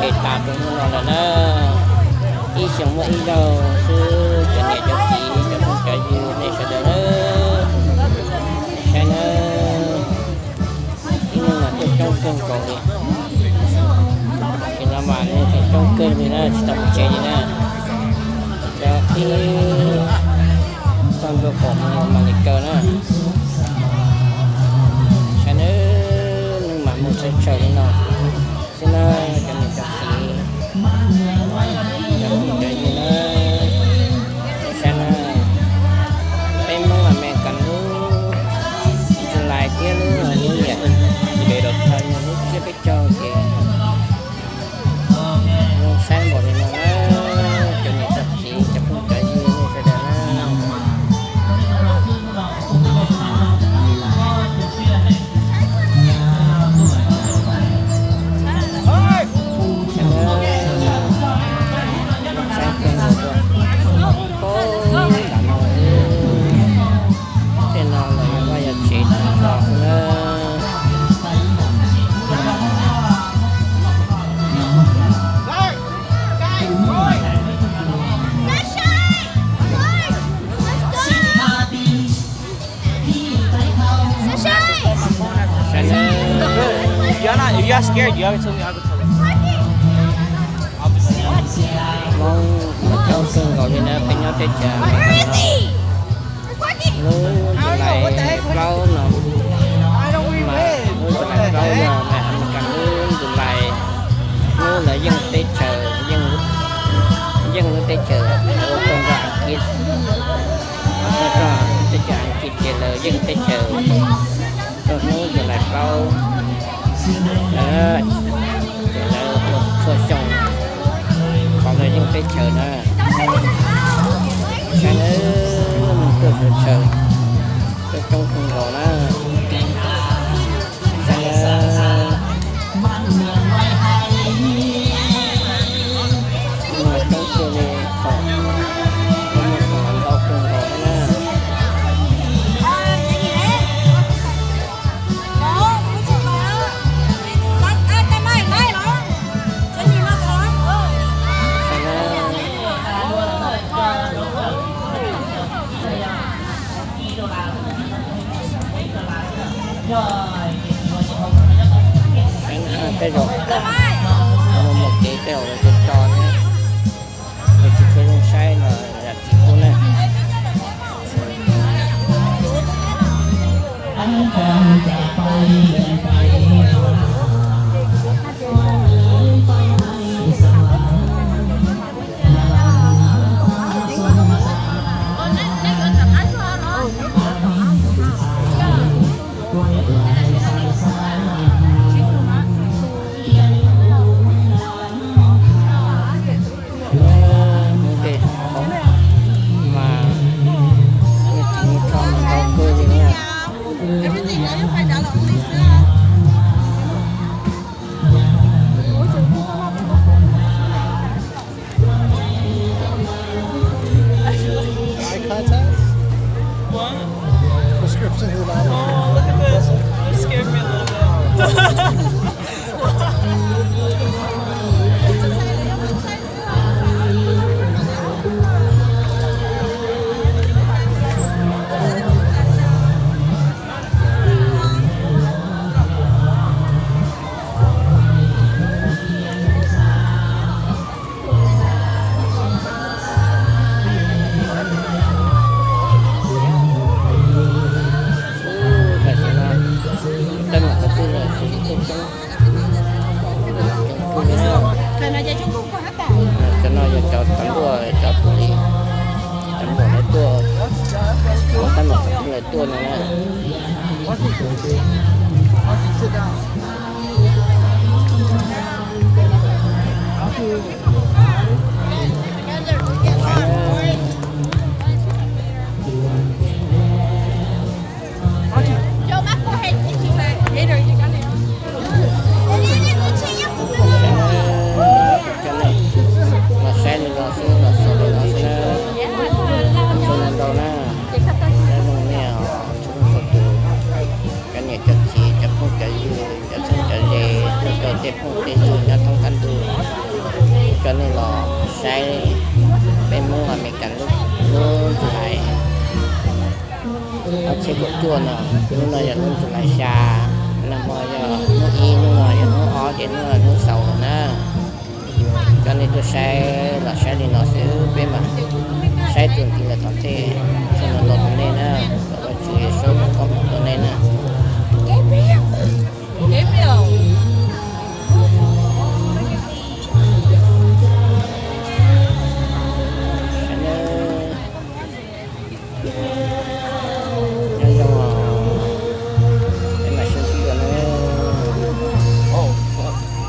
Ces tas rau hnub no lawm na, ib xyoos muaj ib zaug xwb cov niam cov txiv cov phooj cov ywg nej sawv daws na, saib na, ib hnub mas tuaj coob kawg nkaus li. Tam sim no mas nej coob kawg li na, tsis tau mus tsev li na. Cov ib txog ntua pom mas li kaw na. Saib na, hnub mas mus tshawv tshawv li no xwb na, cov niam cov txiv, cov phooj cov ywg na, nej saib na, peb Hmoob Amelikas lub July thiab lub lub niam, lub tsiab peb caug ces zoo saib npaum li no na, cov niam cov txiv cov phooj cov ywg nej sawv daws na. Saib kawg nkaus, tej no los yog vaj yog tsev tag nrho xwb na. If y'all not, if y'all scared, y'all can tell me. I can tell you. Hmoob coob kawg nkaus li na, peb nyob teb chaws Amelikas no. Lub July plaub no, mas lub July plaub yog Amelikas lub July, hnub lawv yeej teb chaws, yeej lub teb chaws ua rog nrog Askiv, ua rog nrog teb chaws Askiv ces lawv yeej teb chaws rau hnub July plaub. Lawv, ces lawv ua txhua xyoo qhov lawv yeej teb chaws na. Saib na, tuaj sawv tsawg, tuaj coob kawg nkaus na. Saib na, coob kawg li, ntau kawg nkaus na. Tej zaum mus mus kev tej zaum lawv tso tso thiab, lawv tsis tshua zoo saib los yam tsis pub na. Hnub tej hauv mas nej tsis muaj tso mas ntau kawg li na. Eye contacts? What? Prescription gel. Oh, look at this. It scared me a little bit. Tam sim no teeb meem qhov twg los kuv yeej tuaj coob, tuaj coob kawg li na. Cov no yog cov tas luaj, cov pus lis, tas luaj lawv tuaj, cov teeb meem qhov twg lawv tuaj no na. Los saib li no xwb, los xaus li no xwb na. Ua tsaug ntau na, nyob zoo nej txhua leej txhua tus, cov niam cov txiv, cov phooj cov ywg, cov txheeb cov ze, tej phooj tej ywg nyob thoob qab ntuj. Coj nej los saib peb Hmoob Amelikas lub ntxuj lais ob txhiab kaum cuaj no. Lub no yog lub ntxuj lais xya, nag hmo yog hnub ib, hnub no yog hnub ob, ces hnub no hnub xaus lawm na. Coj nej tuaj saib los saib li no xwb, peb mam saib txuas ntxiv lawm tom ntej, txog no los rau nej na. Kom Vajtswv Yexus foom koob hmoov rau nej na.